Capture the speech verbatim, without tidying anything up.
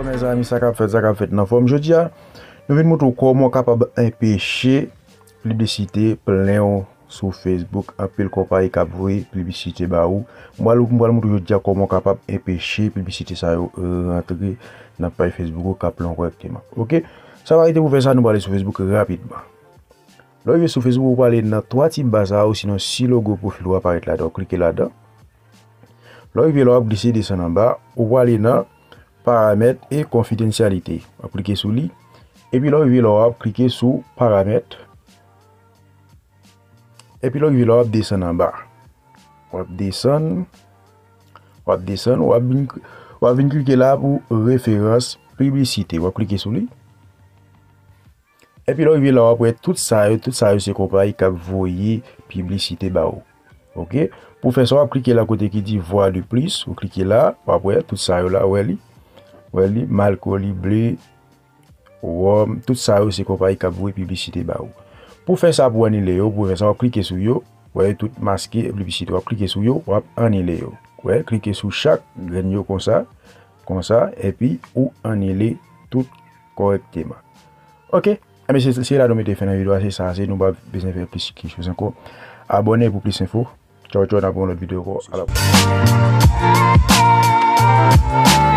Mezanmi, sa k ap fèt, sa k ap fèt nan fòm. Jodi a, nou vin montre w kòman w kapab anpeche piblisite plen w sou Facebook. Anpil konpayi k ap voye piblisite ba ou. M pral, m pral montre w jodi a kòman w kapab anpeche piblisite sa yo rantre nan paj Facebook ou k ap plen w kòrèkteman. Oke? Sa pa rete pou fè sa, nou prale sou Facebook rapidman. Lè w rive sou Facebook, ou prale nan twa ti ba sa yo, sinon si logo pwofil ou aparèt ladan, w klike ladan. Lè w rive la, w ap glise desann anba, ou prale nan paramèt e konfidansyalite. W ap klike sou li. Epi lè w rive la, w ap klike sou paramèt. Epi lè w rive la, w ap desann anba. W ap desann. W ap desann. W ap vin, w ap vin klike la pou referans piblisite. W ap klike sou li. Epi lè w rive la, w ap wè tout sa yo, tout sa yo se konpayi k ap voye piblisite ba ou. Oke? Pou fè sa, w ap klike la kote ki di voir de plus, ou klike la, w ap wè tout sa yo la, w wè li. W wè li, Malcoli, Ble, Wòm, tout sa yo se konpayi k ap voye piblisite ba ou. Pou fè sa, pou anile yo, pou fè sa, w ap klike sou yo, w wè yo tout maske piblisite. W ap klike sou yo, w ap anile yo. W wè, klike sou chak grenn yo konsa, konsa, epi ou anile tout kòrèkteman. Oke? Enben, se, se la nou mete fen nan videyo a, se sa, se nou pa bezwen fè plis ki choz ankò. Abòne pou plis enfo. Tchaw, tchaw, n ap wè yon lòt videyo ankò. A la pwochèn.